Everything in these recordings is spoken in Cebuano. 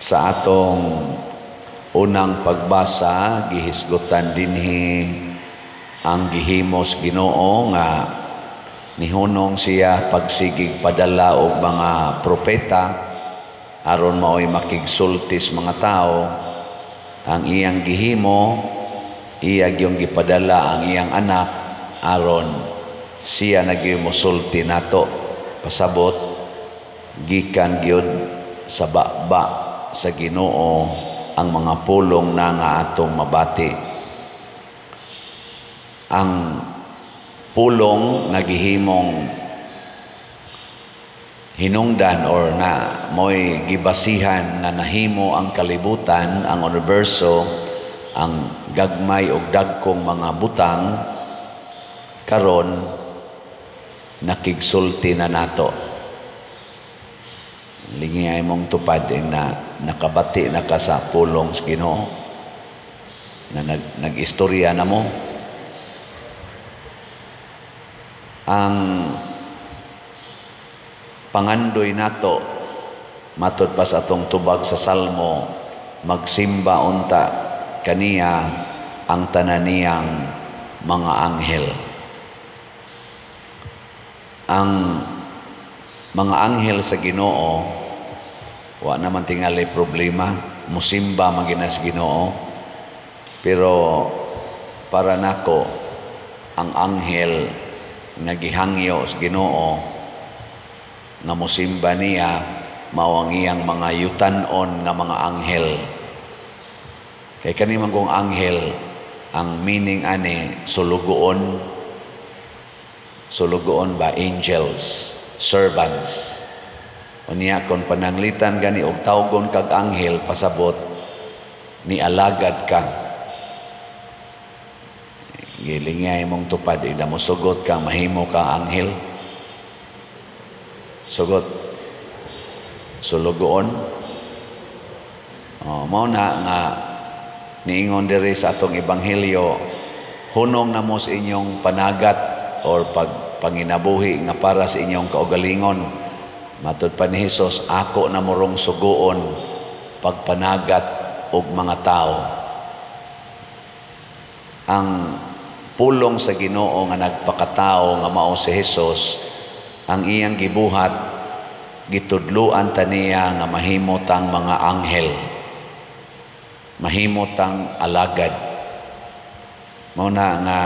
Sa atong unang pagbasa, gihisgutan dinhi ang gihimos Ginoo nga nihunong siya pagsigig padala og mga propeta aron maoy makigsultis mga tao. Ang iyang gihimo, iya gyung gipadala ang iyang anak aron siya na gyud mosulti nato. Pasabot, gikan gyud sa baba sa Ginoo ang mga pulong na nga atong mabati. Ang pulong nga gihimong hinungdan or na mo'y gibasihan nga nahimo ang kalibutan, ang universo, ang gagmay og dagkong mga butang, karon nakigsulti na nato. Lingiyay mong tupad eh, na nakabati na ka sa pulong sa Ginoo na nag-istorya na mo. Ang pangandoy nato matud pa sa atong tubag sa Salmo, magsimba unta kaniya ang tanan niyang mga anghel. Ang mga anghel sa Ginoo wa naman tingali problema, musimba man gina sa Ginoo. Pero para nako, ang anghel nga gihangyo sa Ginoo nga musimba niya mao ang iyang mga yutan-on nga mga anghel. Kay kani man kong anghel, ang meaning ani sulugoon. Sulugoon ba, angels, servants. Unya kon pananglitan gani og tawgon kag anghel, pasabot ni alagad ka. Gilingay mong tupad, ida mo sugot ka mahimo ka anghel. Sugot sulugoon. Oh, mao na nga niingon diri sa atong ebanghelyo, hunong na mo sa inyong panagat or pagpanginabuhi nga para sa inyong kaugalingon. Matud pa ni Hesus, ako na morong sugoon pagpanagat og mga tao. Ang pulong sa Ginoo nga nagpakatao nga mao si Hesus, ang iyang gibuhat, gitudluan ta niya nga mahimo tang mga anghel, mahimo tang alagad. Mao na nga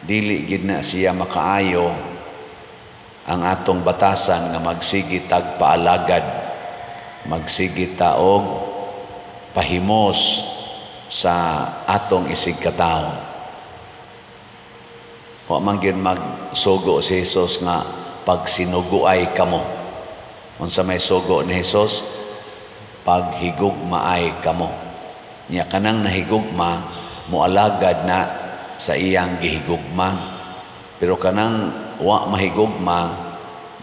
dili gid na siya makaayo ang atong batasan nga magsigi tag paalagad, magsigi ta og pahimos sa atong isig katawo. Wa man gyud magsugo si Hesus nga pagsinuguay kamo. Unsa may sugo ni Hesus? Paghigugmaay kamo. Nya kanang nahigugma moalagad na sa iyang gihigugma. Pero kanang wa mahigugma,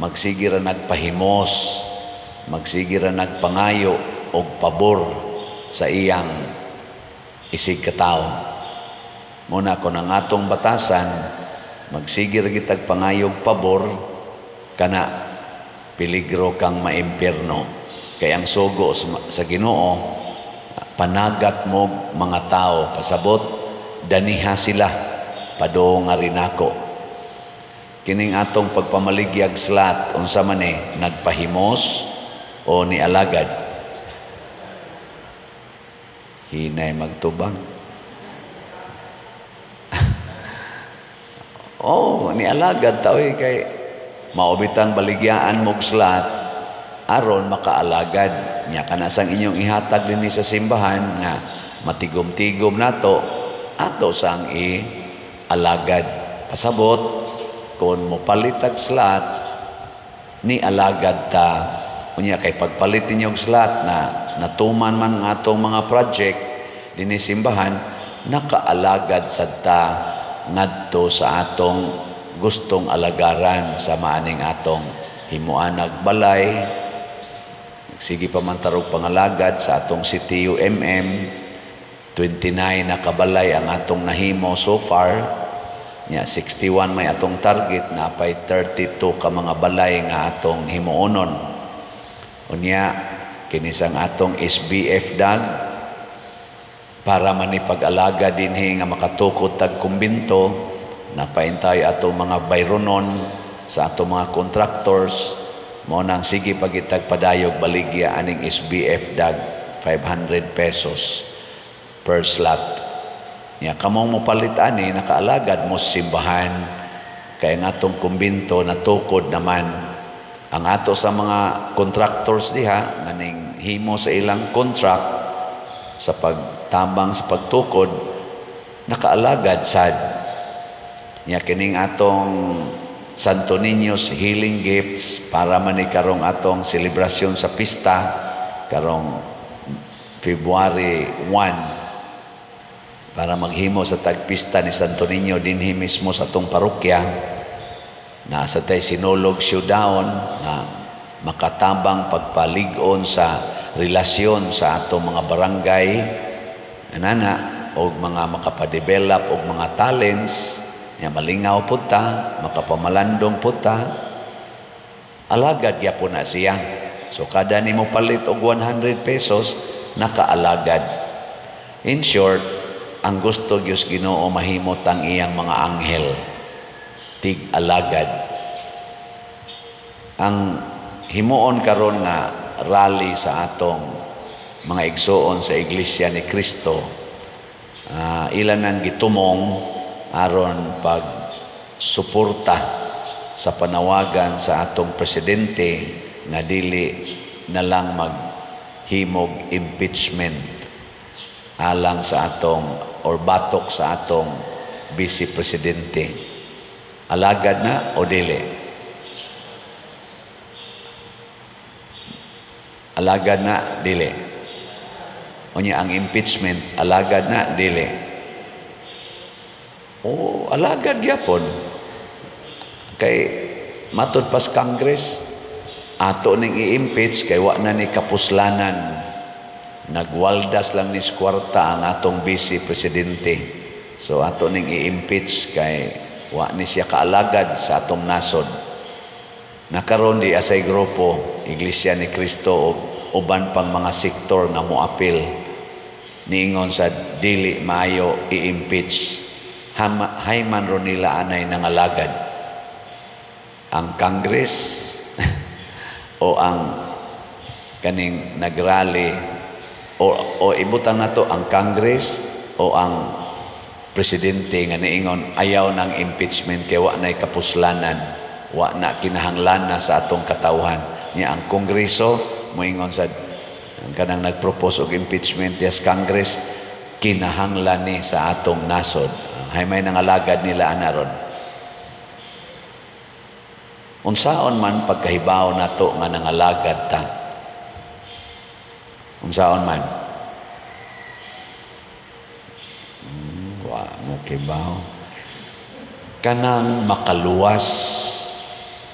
magsige ra nagpahimos, magsige ra nagpangayo og pabor sa iyang isig katawo. Muna kon ang atong batasan magsige ra gitag pangayog pabor, kana peligro kang maimpierno. Kay ang sugo sa Ginoo, panagat mo mga tao, pasabot daniha sila padung nga rinako. Kining atong pagpamaligyag slat, unsa man ni, nagpahimos o nialagad? Hinay magtubang. Oh, nialagad ta oy, kay maubitang baligyaan mog slat aron makaalagad. Nya kanasang inyong ihatag dinhi sa simbahan nga matigom-tigom nato, ato sang i-alagad. Pasabot kon mopalit og slat, ni alagad ta. Unya kay pagpalit ninyo og slat na natuman man ang atong mga project dinhi simbahan, nakaalagad sad ta ngadto sa atong gustong alagaran sa maaning atong himuanag balay. Sige pa man tarog pangalagad sa atong CTUMM, 29 na kabalay ang atong nahimo so far. Nya 61 may atong target, napay 32 ka mga balay nga atong himuonon. Unya Kini sang atong SBF dag para man ni pag-alaga dinhi nga makatukod tag kumbinto, napaintay atong mga bayronon sa atong mga contractors. Mao nang sige pagitag padayog baligya aning SBF dag, 500 pesos per slot. Nya kamong mopalit ani, nakaalagad mo sa simbahan, kay ang atong kumbinto natukod naman. Ang ato sa mga contractors diha nganing himo sa ilang contract sa pagtabang sa pagtukod, nakaalagad sad. Nya kining atong Santo Niño's Healing Gifts para man ni karong atong selebrasyon sa pista karong February 1, para maghimo sa tagpista ni Santo Niño dinhi mismo sa atong parokya. Nasa tay Sinulog Showdown nga makatabang pagpalig-on sa relasyon sa atong mga barangay anana og mga makapadevelop og mga talents nya, malingaw pud ta, makapamalandong pud ta, alagad gyapon na siya. So kada nimo palit og 100 pesos, nakaalagad. In short, ang gusto Dios Ginoo, mahimot ang iyang mga anghel tig-alagad. Ang himuon karon nga rally sa atong mga igsuon sa Iglesia ni Cristo, ilan ang gitumong aron pag suporta sa panawagan sa atong presidente nga dili na lang maghimog impeachment alang sa atong or batok sa atong vice presidente. Alagad na o dili? Alagad na, dili? Unya ang impeachment, alagad na, dili? O alagad gyapon. Kay matud pas Congress, ato ning i-impeach kay wa na ni kapuslanan. Nagwaldas lang ni kwarta ang atong vice presidente. So ato ning i-impeach kay wa ni siya kaalagad sa atong nasod. Nakaron di asay grupo Iglesia ni Cristo o uban pang mga sektor nga moapil, niingon sa dili maayo i-impeach. Hayman ro nila anay nangalagad, ang Congress o ang kaning nagrally o ibutang nato ang Congress o ang presidente nga niingon ayaw ng impeachment kay wa na'y kapuslanan, wa na kinahanglan na sa atong katawhan? Niya ang Kongreso moingon sa ang kanang nagpropose og impeachment, yes, Congress, kinahanglan ni sa atong nasod. Hay may nangalagad nila ana ron? Unsaon man pagkahibaw nato nga nangalagad ta? Unsaon man? Wa mo kibaw. Kanang makaluwas.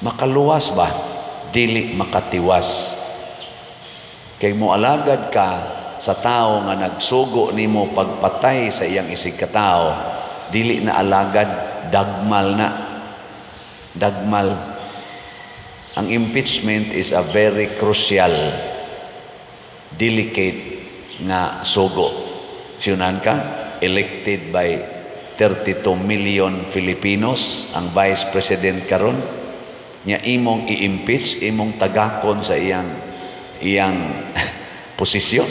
Makaluwas ba? Dili makatiwas. Kay moalagad ka sa tao nga nagsugo nimo pagpatay sa iyang isig katao, dili na alagad, dagmal na. Dagmal. Ang impeachment is a very crucial, delicate nga sugo. Siyunan ka, elected by 32 million Filipinos, ang vice president karon, nya imong i-impeach, imong tagakon sa iyang iyang posisyon.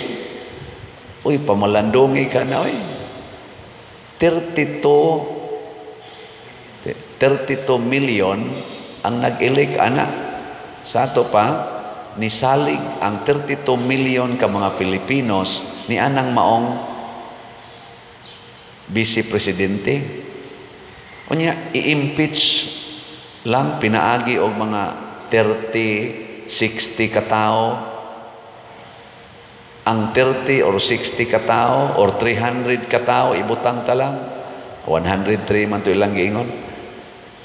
Uy, pamalandungi ka na, uy. 32 million ang nag-elect ana. Sa ato pa, nisalig ang 32 million ka mga Filipinos ni anang maong vice presidente. Unya, i-impeach lang pinaagi og mga 30, 60 katao. Ang 30 or 60 katao or 300 katao, ibutang ta lang. 103 man to ilang giingon.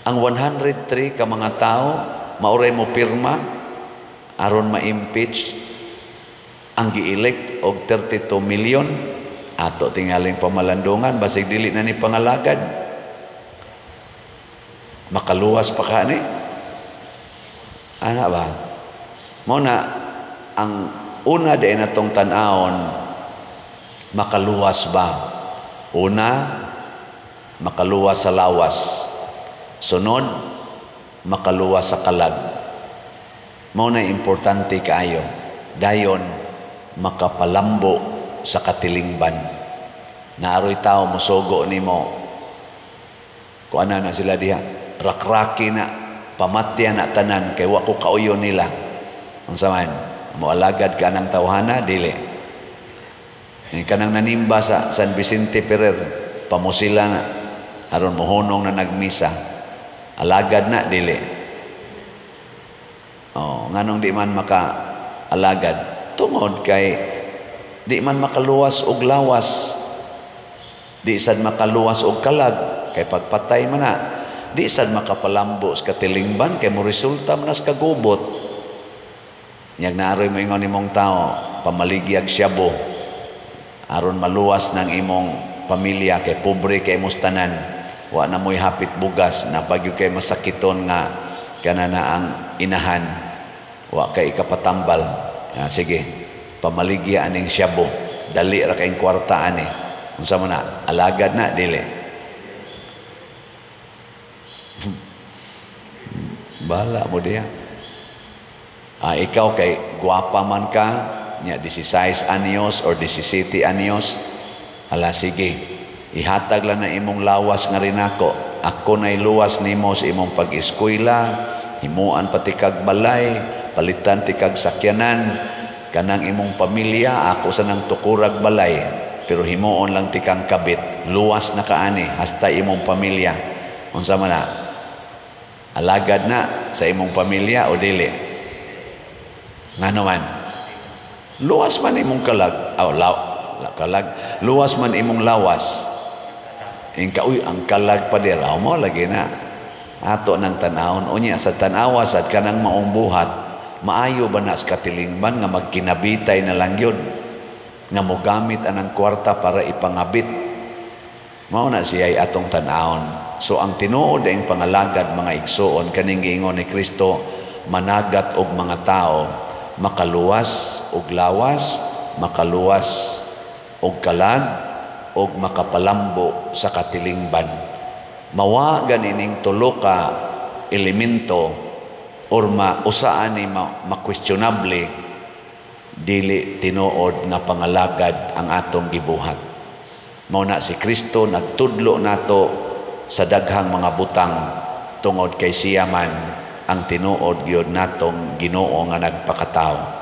Ang 103 ka mga tao mauray mo pirma aron ma-impeach ang gi-elect og 32 million. Ato tingaling pamalandungan, basig dili na ni pangalagad. Makaluwas pa ka ni. Ana ba? Mao na ang Una diay natong tan-awon, makaluwas ba? Una, makaluwas sa lawas. Sunod, makaluwas sa kalag. Mao na importante kaayo. Dayon, makapalambo sa katilingban. Naaroy tao mosugo nimo. Kuana na sila diha, rakraki na, pamatya na tanan kay wa ko kauyon nila. Unsa man, moalagad ka ng tawhana, dili? Kanang nanimba sa San Vicente Ferrer, pamusila na aron mohunong na nagmisa. Alagad na, dili? Oh, nganong di man maka alagad? Tungod kay di man makaluwas og lawas, di sad makaluwas og kalag kay pagpatay man na, di sad makapalambo sa katilingban kay mo resulta man sa kagubot. Nyag naaroy moingon nimong tao, pamaligyag syabo aron maluwas ng imong pamilya kay pobre kay imong tanan, wa na mo'y hapit bugas, napagyo kay masakiton nga kana na ang inahan, wa kay ikapatambal. Ah, sige, pamaligya aning syabo, dali ra kayong kwarta ani. Unsa man na, alagad na, dili? Bala mo diha. Ah, ikaw kay gwapa man ka nya, 16 anyos or 17 anyos, ala sige, ihatag lang na imong lawas nga rinako, ako na'y luwas nimo sa imong pag-eskwela, himuan pati kag balay, palitan ti kag sakyanan, kanang imong pamilya ako sa nang tukurag balay, pero himuon lang ti kang kabit, luwas na kaani hasta imong pamilya. Unsa man na, alagad na sa imong pamilya o dili? Ngano man? Luwas man imong kalag, aw kalag, luwas man imong lawas. Ingka, uy, ang kalag pa dira mo lagi na. Ato nang tan-awon unya sa tan-awa sad kanang maong buhat, maayo ba na sa katilingban nga magkinabitay na lang yun, nga mogamit anang kwarta para ipangabit? Mao na siya atong tan-awon. So ang tinuod ang pangalagad, mga igsuon, kaning giingon ni Kristo, managat og mga tao, makaluwas og lawas, makaluwas og kalag, og makapalambo sa katilingban. Mawa ganining tulo ka elemento or mausaan ni ma-questionable, dili tinuod nga pangalagad ang atong gibuhat. Mao na si Kristo nagtudlo nato sa daghang mga butang tungod kay siya man ang tinuod gyud natong Ginoo nga nagpakatao.